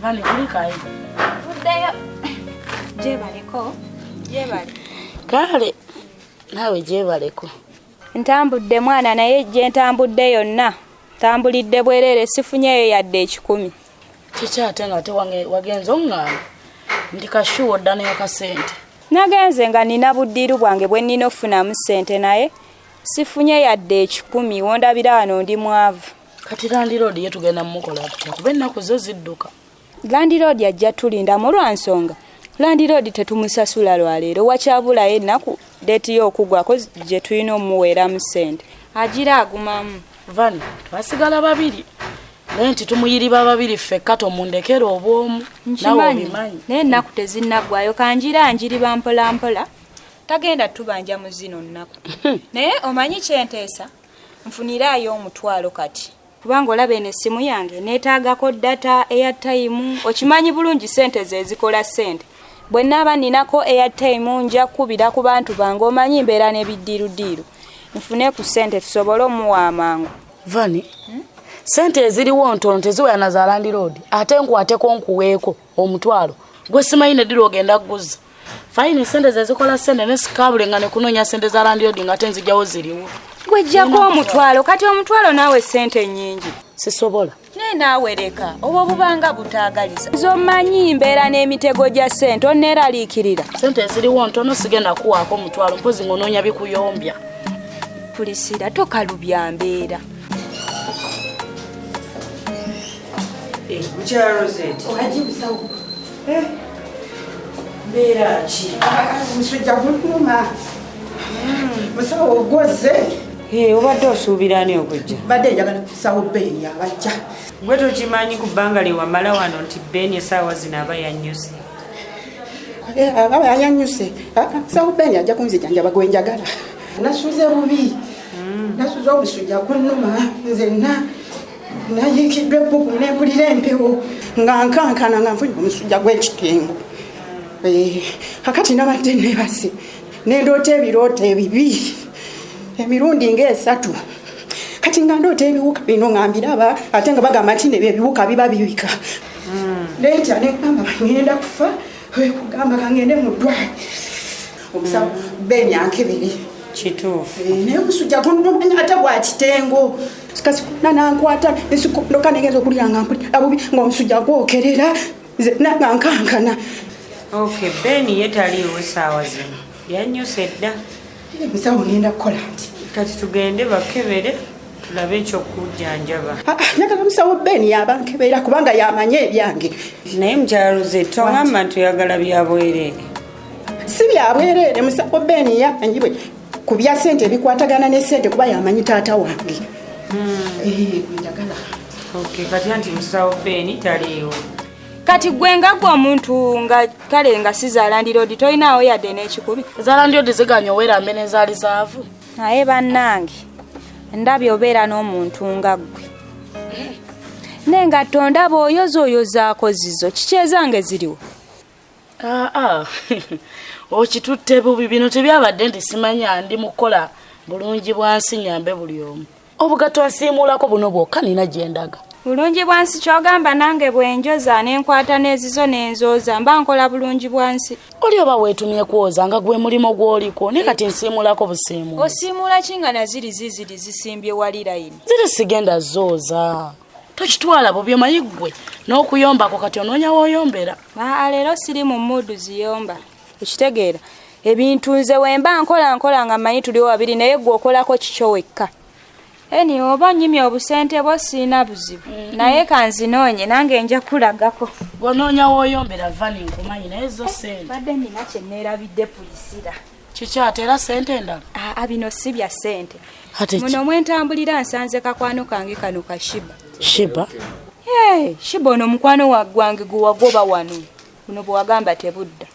Vani kulikayo. Vuddeyo. Gyebaleko. Gyebale. Kale naawe gyebaleko. Ntambudde mwana naye gye ntambudde yonna ntambulidde bwereere sifunyeeyo yadde 100. Kiki ate nga ate wagenze oŋŋamba nti kashuwa odda nayo kasente. Nagenze nga nina buddiru bwange bwe nnina okufunamu ssente naye sifunye yadde 100 wondabira wano ndi mwavu. Kati landiroodi ye tugenda mumukola tutya kuba ennaku zo zidduka. Landiroodi ajja tulindamu lwa nsonga. Landiroodi tetumusasula lwaleero wakyabulayo ennaku deeti y'okugwako gye tulina omuweeramu ssente. Agira agumamu. Vani twasigala babiri naye nti tumuyiriba babiri ffekka tomundekera obwomu. Naawe obimanyi. Naye ennaku tezinnaggwayo kanjira njiriba mpola mpola. Tagenda tubanja mu zino nnaku. Naye omanyi kyenteesa nfuniraayo 500 kati. Kubanga olaba eno essimu yange neetaagako data airtime okimanyi bulungi ssente ze zikola ssente. Bwe nnaaba nninako airtime nja kukubira ku bantu bange omanyi mbeera n'ebiddiirudiiru. Nfune ku ssente tusobole omuwa amangu. Vani, ssente eziriwo ntono teziwera na za landiroodi ate nkwateko nkuweeko 500. Gwe simanyi ne ddi lw'ogenda kuguza. Fayini ssente ze zikola ssente ne sikaabule nga ne kunoonya ssente za landiroodi nga ate nzijjawo ziriwo. Gwejjako 500 kati 500 naawe ssente nnyingi. Sisobola. Naye naawe leka obwo bubanga butaagaliza. Nze omanyi mbeera n'emitego gya ssente onneeraliikirira. Ssente eziriwo ntono sigenda kuwaako 500 mpozi ng'onoonya bikuyombya. Pulisira tokalubya mbeera. Mukyala Rosette. Ohaji musawo. Mbeera ki? Omusujja gunnuma. Musawo ogwoze. Obadde osuubira ani okujja? Badde njagala musawo Beni abajja. Gwe tokimanyi ku bbanga lye wamala wano nti Beni essaawa zino aba yannyuse. Aba yannyuse. Musawo Beni ajja kunzijanjaba gwe njagala. Nasuze bubi. Nasuze omusujja gunnuma nzenna. Nayiikiddwa ebbugumu ne mpulira empewo nga nkankana nga nfunye omusujja gw'ekitengo. Kakati nabadde neebase ne ndoota ebirooto ebibi emirundi ng'esatu. Kati nga ndoota ebiwuka bino nga mbiraba ate nga bagamba nti nebyo ebiwuka biba bibika. Nentya ne ŋŋamba ngenda kufa, kugamba kangende mu ddwaliro. Omusawo Beni ankebere. Kituufu. Naye omusujja gunnumanya ate gwa kitengo. Kasikuna nankwata nsikondoka negenza okulya nga mpulira bubi ng'omusujja gwokerera nze nga nkankana. Okay, Beni ye taliiwo essaawa zino. Yannyuse dda. Musawo ngenda kukola nti. Kati tugende bakebere tulabe eky'okujjanjaba. Njagala musawo Beni yaba nkebera kubanga yamanye ebyange. Naye mukyala Rosette tongamba nti oyagala bya bwereere. Si bya bwereere musawo Beni yamanyi bwe ku bya ssente ebikwatagana ne ssente kuba yamanyi taata wange. Njagala. Okay, kati anti musawo Beni taliiwo. Kati gwe nga gwe omuntu nga kale nga si za landiroodi tolinaawo yadde n'ekikubi. Za landiroodi ziganya oweera mbe n'ezaali zaavu. Naye bannange ndabye obeera n'omuntu nga ggwe. Naye nga tondaba oyoza oyozaako zizo kiki ezange ziriwo? Okitutte bubi bino tebyabadde nti simanya ndi mu kukola bulungi bwa nsi nyambe buli omu. Obugatto nsiimuulako buno bwokka nina gye ndaga. Bulungi bwa nsi ky'ogamba nange bwe njoza ne nkwata n'ezizo ne nzooza mba nkola bulungi bwa nsi. Oli oba weetumye kwoza nga gwe mulimo gw'oliko naye kati nsiimuulako busiimuuzi. Osiimuula ki nga naziri ziziri zisimbye wali layini? Ziri sigenda zooza. Tokitwala bubi omanyi ggwe n'okuyombako kati onoonya w'oyombera. Leero siri mu muudu ziyomba. Okitegeera ebintu nze we mba nkola nkola nga mmanyi tuliwo babiri naye ggwe okolako kikyo wekka. Eni oba nnyimye obusente bwo sirina buzibu. Naye kanzinoonye nange nja kulagako. Gw'onoonya w'oyombera Vani nkumanyi naye zo ssente. Badde nnina kye neerabidde Pulisira. Kiki ate era ssente endala? Bino si bya ssente. Ate ki? Muno mwe ntambulira nsanze kakwano kange kano ka Shiba. Shiba? Shiba ono mukwano gwange gwe wagoba wano. Buno bwe wagamba tebudda.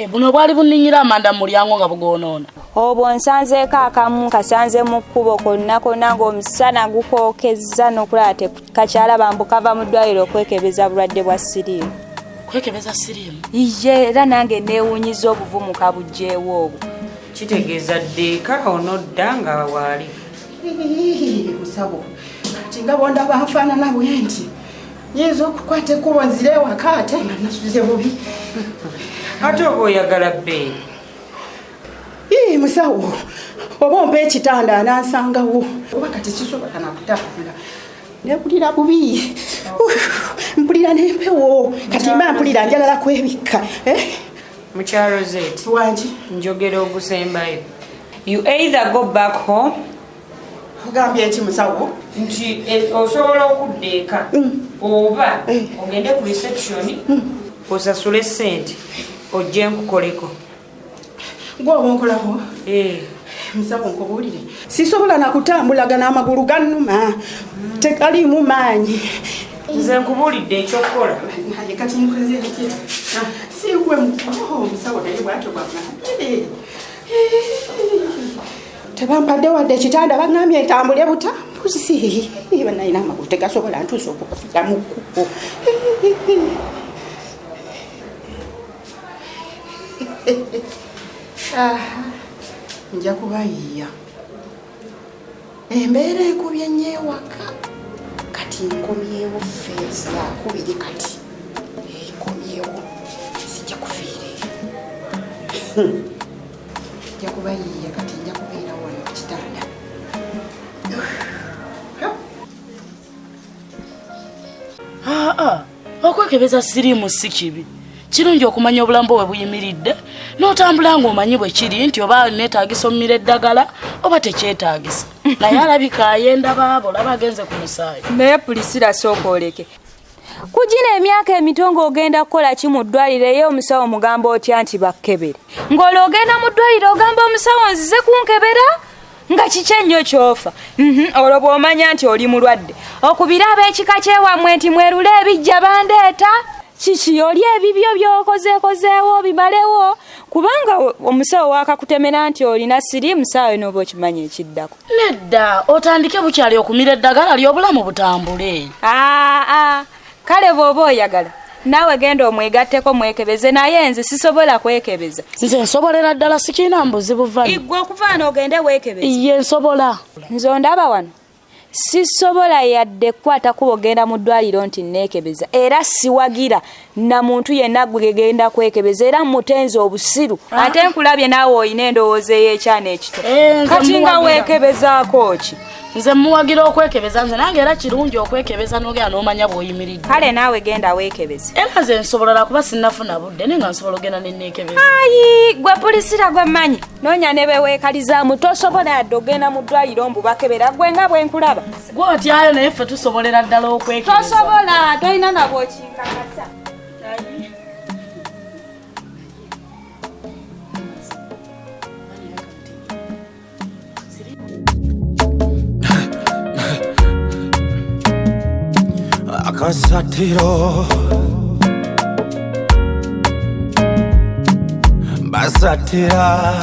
Buno bwali bunninyira amanda mu mulyango nga bugoonoona. Obwo nsanzeeko akamu kasanze mu kkubo konna konna ng'omusana gukookezza n'okulaba tekakyalaba mbu kava mu ddwaliro okwekebeza bulwadde bwa siriimu. Kwekebeza siriimu? Iye, era nange neewuunyiza obuvumu kabuggyeewo obwo. Kitegeeza ddeeka onodda nga waali. Musawo, kati nga bw'ondaba nfaanana bwe nti. Nyinza okukwata ekkubo nzire ewaka ate nga nasuze bubi. Ate oba oyagala bbeeyi? Ii musawo, oba ompa ekitanda anansangawo. Oba kati sisobola nakutambula. Newulira bubi. Mpulira n'empewo. Kati mba mpulira njagala kwebikka. Mukyala Rosette. Wangi. Njogera ogusembayo. You either go back home. Ogambye ki musawo? Nti osobola okudda eka oba ogende ku reception osasule ssente ojje nkukoleko. Gwe oba onkolako? Musawo nkubuulire. Sisobola na kutambulagana amagulu gannuma. Tekaliimu maanyi. Nze nkubuulidde ekyokukola. Naye kati nkoze ntya? Siigwe musawo naye bw'atyo bw'agambye. Tebampadde wadde ekitanda baŋŋambye ntambule butambuzi. Bannayina amagulu tegasobola ntuusa okufiira mu kkubo. Nja kubayiiya. Embeera ekubye nnyo ewaka. Kati nkomyewo feesi yakubiri kati. Nkomyewo. Sijja kufiira eyo. Nja kubayiiya kati nja kubeera wano ku kitanda. Okwekebeza siriimu si kibi. Kirungi okumanya obulamu bwe buyimiridde n'otambula ng'omanyi bwe kiri nti oba neetaagisa omumira eddagala oba tekyetaagisa. Naye alabika ayenda baaba olaba agenze ku musaayi. Naye Pulisira sooka oleke. Ku gino emyaka emito ng'ogenda kukola ki mu ddwaliro eyo omusawo mugamba otya nti bakkebere? Ng'olwo ogenda mu ddwaliro ogamba omusawo nzize kunkebera? Nga kiki ennyo ky'ofa? Olwo bw'omanya nti oli mulwadde. Okubira ab'ekika ky'ewammwe nti mwerule ebijja bandeeta. Kiki oli ebibyo by'okozeekozeewo bimalewo? Kubanga omusawo wakakutemera nti olina siriimu saawa eno oba okimanyi ekiddako. Nedda, otandike bukyali okumira eddagala ly'obulamu butambule. Kale bw'oba oyagala naawe genda omwegatteko mwekebeze naye nze sisobola kwekebeza. Nze nsobolera ddala sikirina mbuzibu vano. Igwe okuva wano ogende weekebeze. Ye nsobola. Nze ondaba wano. Sisobola yadde kukwata kubo genda mu ddwaliro nti neekebeza era siwagira na muntu yenna gwe genda kwekebeza era mutenze obusiru. Ate nkulabye naawe olina endowooza ey'ekyana ekito. Kati nga weekebezaako ki? Nze muwagira okwekebeza nze nange era kirungi okwekebeza n'ogenda n'omanya bw'oyimiridde. Kale naawe genda weekebeze. Era nze nsobola kuba sinnafuna budde naye nga nsobola ogenda ne neekebeza. Ayi gwe Pulisira gwe mmanyi noonya ne be weekalizaamu tosobola yadde ogenda mu ddwaliro mbu bakebera gwe nga bwe nkulaba. Gwe otyayo naye ffe tusobolera ddala okwekebeza. Tosobola tolina na bw'okinkakasa. Akasatiro basatira.